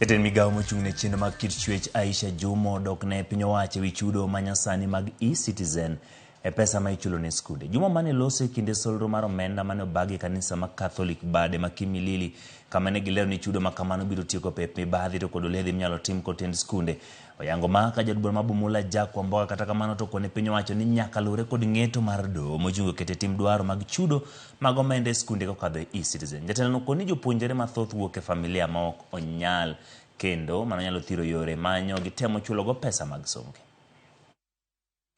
Jatend migawo mochung' ne chenro mag kit chwech Aisha Juma odok ne piny owacho ewi chudo manyasani mag e-Citizen e pesa ma ichulo ne skunde. Juma mane loso e kinde solro mar omenda mane obagi e kanisa ma Catholic bade ma Kimilili kama ne gilero ni chudo ma kamano biro tieko pep mibadhi to kod oledhi minyalo tim kotend skunde. Oyango ma ka jaod bura ma Bumula Jack Wamboka kata kamano to kone piny owacho ni nyaka luwre kod ng'eto mar doho mochungo keto e tim dwaro mag chudo mag omenda e skunde kokadho e e-Citizen. Jatelono koni jopuonjre mathoth wuok e familia ma ok onyal kendo mano nyalo thiro yore manyo gitemo chulogo pesa mag sombgi.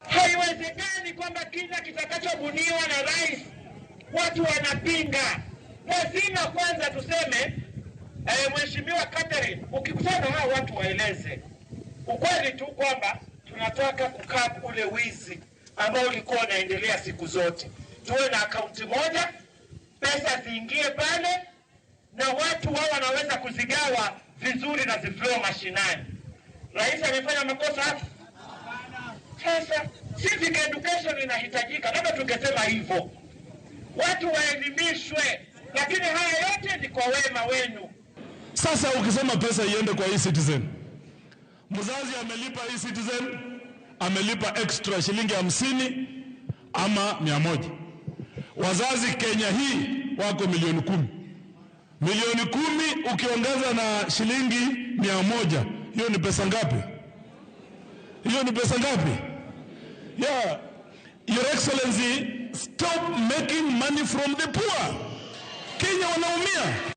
Haiwezekani kwamba kila kitakachobuniwa na rais watu wanapinga. Lazima kwanza tuseme Mheshimiwa Catherine, ukikutana na hao watu waeleze ukweli tu kwamba tunataka kukaa ule wizi ambao ulikuwa unaendelea siku zote. Tuwe na akaunti moja, pesa ziingie pale na watu wao wanaweza kuzigawa vizuri na ziflow mashinani. Rais amefanya makosa hapo? Sasa civic education inahitajika, labda tungesema hivyo, watu waelimishwe, lakini haya yote ni kwa wema wenu. Sasa ukisema pesa iende kwa e-Citizen, mzazi amelipa e-Citizen, amelipa extra shilingi 50 ama 100. Wazazi Kenya hii wako milioni 10. Milioni 10 ukiongeza na shilingi 100, hiyo ni pesa ngapi? Hiyo ni pesa ngapi? Yeah. Your Excellency, stop making money from the poor. Kenya wanaumia.